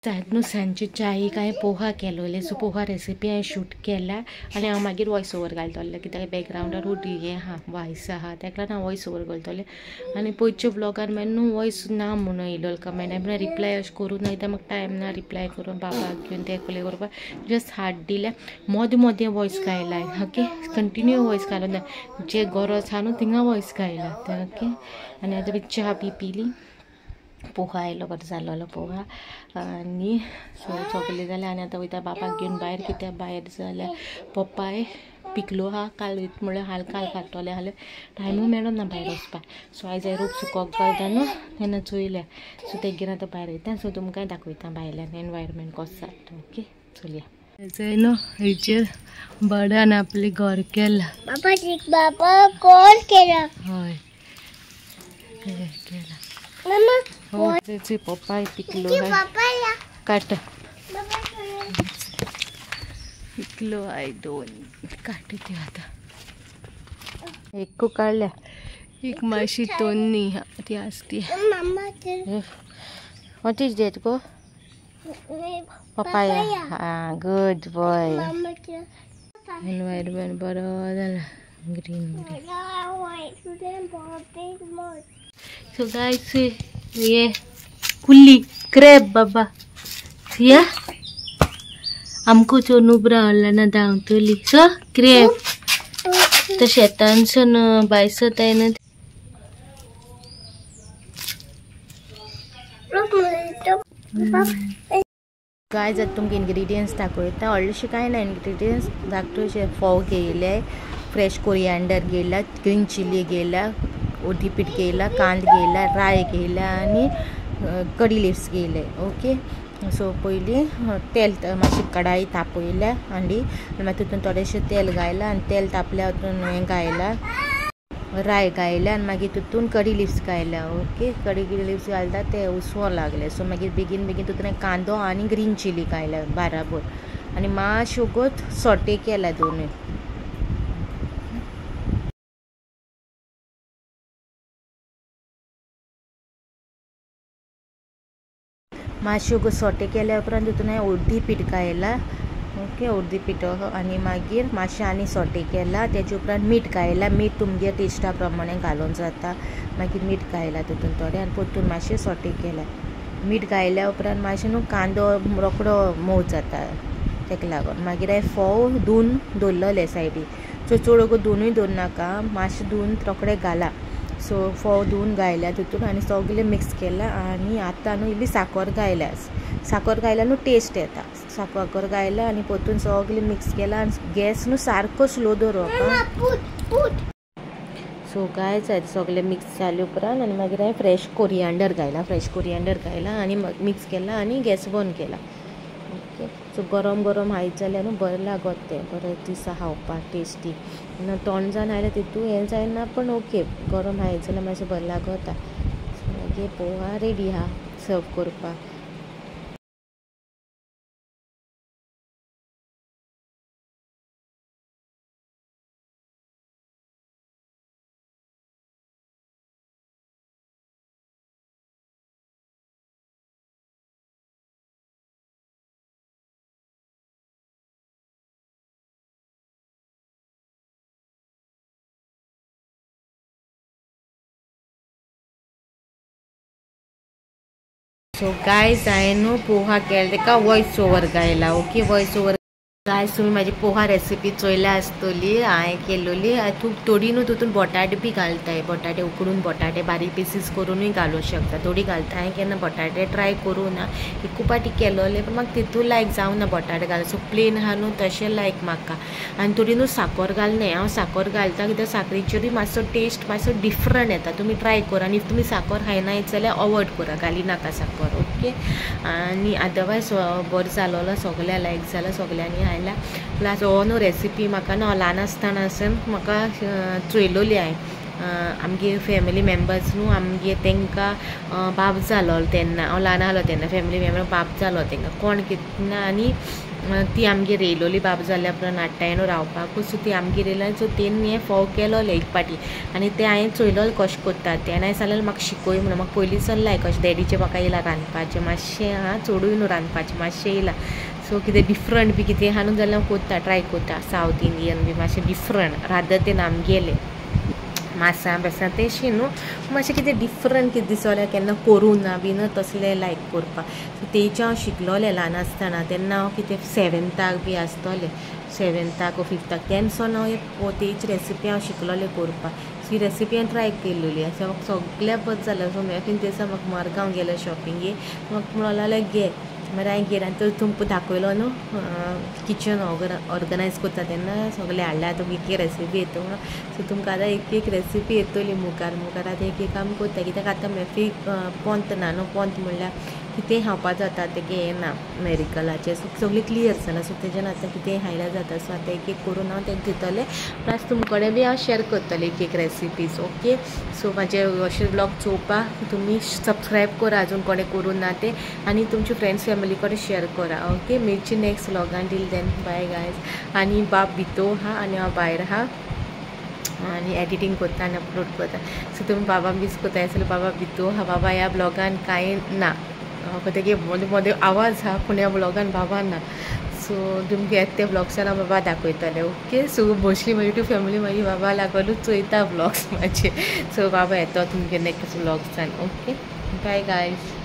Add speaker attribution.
Speaker 1: न्हू सांजचे च्यायेक हांवें पोहा केलोले. सो पोहा रेसिपी हांवें शूट केल्या आनी हांव मागीर वॉयस ओवर घालतलें कित्याक बॅकग्रावंडार हें आहा वॉयस आहा ताका लागून हांव वॉयस ओवर घालतलें. आनी पयच्या व्लॉगार मागीर न्हू वॉयस ना म्हणून येयलो कमेंट हांवें रिप्लाय अशें करूं ना कित्याक म्हाका टायम ना रिप्लाय करून बाबाक घेवन तें कडेन करपाक. जस्ट हाड दिल्या मोदें मोदें वॉयस घायला. ओके कंटिन्यू वॉयस घालूं ना, जे गरज आहा न्हू थिंगा वॉयस घायला. ओके आनी आतां च्या बी पिली, पोहा आयलो बरो जालोलो पोहा आनी सो सगळें जालें. आनी आतां वयता बाबाक घेवन भायर कित्याक भायर जाल्यार पप्पाय पिकलो आहा काल वयता म्हणल्यार हाल काल काडटलें जाल्यार टायमूय मेळना ना भायर वचपाक. सो आयज हांवें रोप सुकोवंक घालता न्हू तेन्ना चोयल्या. सो तेगेर आतां भायर वयता. सो तुमकां दाखयता भायल्यान एनवायरमेंट कसो जाता. ओके चलया. न्हू हेचेर बर्डान आपलें घर केलां.
Speaker 2: बाबा कोण केलां?
Speaker 1: हय केलां. पप्पाय पिकलो काट पिकलो I दोन काट ते आतां एक काडल्या एक मातशी तोन्नी ती आसती. What is that go? Papaya. Ah, good boy. Environment बरो जाला ग्रीन ग्रीन. सो गायस ये कुल्ली क्रैब बाबा या आमको चो नुब्रा ना धांवतली. सो क्रैब तो शेतानसून बायसत ना. गायज आतां तुमकां इन्ग्रिडियंट्स दाखयता. व्हडलेशे कांय ना इन्ग्रिडियंट्स धाकटोशे फोव घेयले, फ्रेश कोरियांडर घेयला, ग्रीन चिली घेयला, उर्दी पीठ घेयला, कांद घेयला, राय घेयला आनी कडी लिव्स घेयले. ओके सो पयलीं तेल मातशें कढाई तापयल्या हांडी मागीर तितून थोडेशें तेल घायलां आनी तेल तापल्या तितून हें घायलां राय घायल्या आनी मागीर तितून कडी लिव्स घायल्या. ओके कडी लिव्स घालता ते उसवो लागले. सो मागीर बेगीन बेगीन तितून कांदो आनी ग्रीन चिली घायल्या बाराबर आनी मातशें वोगोत सोटे केल्या दोनूय. मातशें वोगोत सोटे केल्या उपरांत तितून हांवें उर्दी पीठ घायला. ओके उर्दी पीठ आनी मागीर मातशें आनी सोटे केला. तेजे उपरांत मीठ घायला. मीठ तुमगे टेस्टा प्रमाणे घालून जाता. मागीर मीठ घायला तितून थोडें आनी परतून मातशें सोटे केला. मीठ घायल्या उपरांत मातशें न्हू कांदो रोकडो मोव जाता तेका लागून. मागीर हांवें फोव धुवन दवरलेले सायडीक. सो चड वोगोत धुवनूय दवरनाका, मातशें धुवन रोकडे घाला. सो फोव धुवन घायल्या तितून आनी सगळें मिक्स केलां. आनी आतां न्हू इल्ली साकर घायल्या. साकर घायल्यार न्हू टेस्ट येता. साकर घायल्या आनी परतून सगळें मिक्स केलां आनी गॅस न्हू सारको स्लो दवरप. सो गायज सगळें मिक्स जाले उपरांत आनी मागीर हांवें फ्रेश कोरियांडर घायला. फ्रेश कोरियांडर घायला आनी मिक्स केला आनी गॅस बंद केला. ओके सो गरम गरम खायत जाल्यार न्हू बरें लागत तें बरें दिसा खावपाक टेस्टी ना. तोंड जावन आयल्यार तितून हें जायना पण ओके गरम खायत जाल्यार मातशें बरें लागता. सो मागीर पोहा रेडी आहा सर्व करपाक. सो गायज हांवें न्हू पोहा केला तेका वॉयस ओवर घायला. ओके वॉयस ओवर गायज तुमी म्हाजी पोहा रेसिपी चोयल्या आसतली हांवें केलोली. तूं थोडी न्हू तितून बटाटे बी घालताय. बटाटे उकडून बटाटे बारीक पिसीस करुनूय घालूंक शकता. थोडी घालता. हांवें केन्ना बटाटे ट्राय करूं ना, एक पाटी केलोले पण म्हाका तितून लायक जावना बटाटे घाल. सो प्लेन आहा न्हू तशें लायक म्हाका. आनी थोडी न्हू साकर घालनाय. हांव साकर घालता कित्याक साकरीचेरूय मातसो टेस्ट मातसो डिफरंट येता. तुमी ट्राय करा आनी if तुमी साकर खायनाय जाल्यार अवॉयड करा, घाली नाका साकर. ओके आनी अदरवायज बरो जालोलो सगळ्या लायक जाला सगळ्यांनी खायला. प्लस हो न्हू रेसिपी म्हाका न्हू ल्हान आसतना आसून म्हाका चोयलोली हांवें. आमगे फॅमिली मेम्बर्स न्हू आमगे तांकां बाब जालो तेन्ना हांव ल्हान आहलो तेन्ना फॅमिली मेम्बर बाब जालो तांकां कोण कितें ना. आनी ती आमगेर येयलोली बाब जाल्या उपरांत हाडटाय न्हू रावपाकूच. सो ती आमगेर येयली सो तेणी हें फोव केलोले एक पाटी आनी तें हांवें चोयलोलें कशें करता तें आनी हांवें सांगलेलें म्हाका शिकय म्हणून. म्हाका पयलीं चल्लाय कशें डॅडीचें म्हाका येयलां रांदपाचें मातशें आहा चडूय न्हू रांदपाचें मातशें येयलां. सो कितें डिफरंट बी कितें आहा न्हू जाल्यार हांव करता ट्राय करता सावथ इंडियन बी मातशें डिफरंट रादर देन आमगेलें मासां बेसां तेशें न्हू मातशें कितें डिफरंट कितें दिसलें केन्ना करूं ना बी न्हू तसलें लायक करपाक. सो तेचे हांव शिकलोलें ल्हान आसतना तेन्ना हांव कितें 7थाक बी आसतलें 7थाक वो 5थाक तेन्ना हांव एक तेची रेसिपी हांव शिकलोलें करपाक. सो ही रेसिपी हांवें ट्राय केल्ली सो म्हाका सगळ्या बरें जालें. सो म्हाका ते दिसा म्हाका मडगांव गेलें शॉपिंगेक म्हाका म्हणून लागलें घे मागीर हांवें घेर आनी तर तुमकां दाखयलो न्हू किचन ऑर्गनायज करता तेन्ना सगळें हाडलें आतां एक एक रेसिपी येता म्हणून. सो तुमकां आतां एक एक रेसिपी येतली मुखार मुखार आतां एक एक आमी करता कित्याक आतां मॅफी पोंत ना न्हू पोंत म्हणल्यार कितेंय खावपा जाता तेगे हें ना मेडिकलाचें. सो सगळें क्लियर जालां सो तेज्यान आतां कितेंय खायल्यार जाता. सो आतां एक एक करून हांव तेंका दितलें प्लस तुमचे कडेन बी हांव शेअर करतलें एक एक रेसिपीज. ओके सो म्हाजे अशे ब्लॉग चोवपाक तुमी सबस्क्रायब करा अजून कोणें करूं ना तें आनी तुमचे फ्रेंड्स फॅमिली कडेन शेअर करा. ओके मेळची नेक्स्ट व्लॉगान टील then bye guys. आनी बाब भितर आहा आनी हांव भायर आहा आनी एडिटींग करता आनी अपलोड करता. सो तुमी बाबा मीस करता जाल्यार बाबा भितर आहा बाबा ह्या ब्लॉगान कांय ना तेगे मदें मदें आवाज आहा पूण ह्या ब्लॉगान बाबा ना. सो तुमकां येता ते ब्लॉग्सान हांव बाबा दाखयतलें. ओके सो मोस्टली म्हजी यूट्यूब फॅमिली मागीर बाबा लागूनच चोयता ब्लॉग्स म्हाजे. सो बाबा येतो तुमगे नेक्स्ट ब्लॉग्सान. Okay bye guys.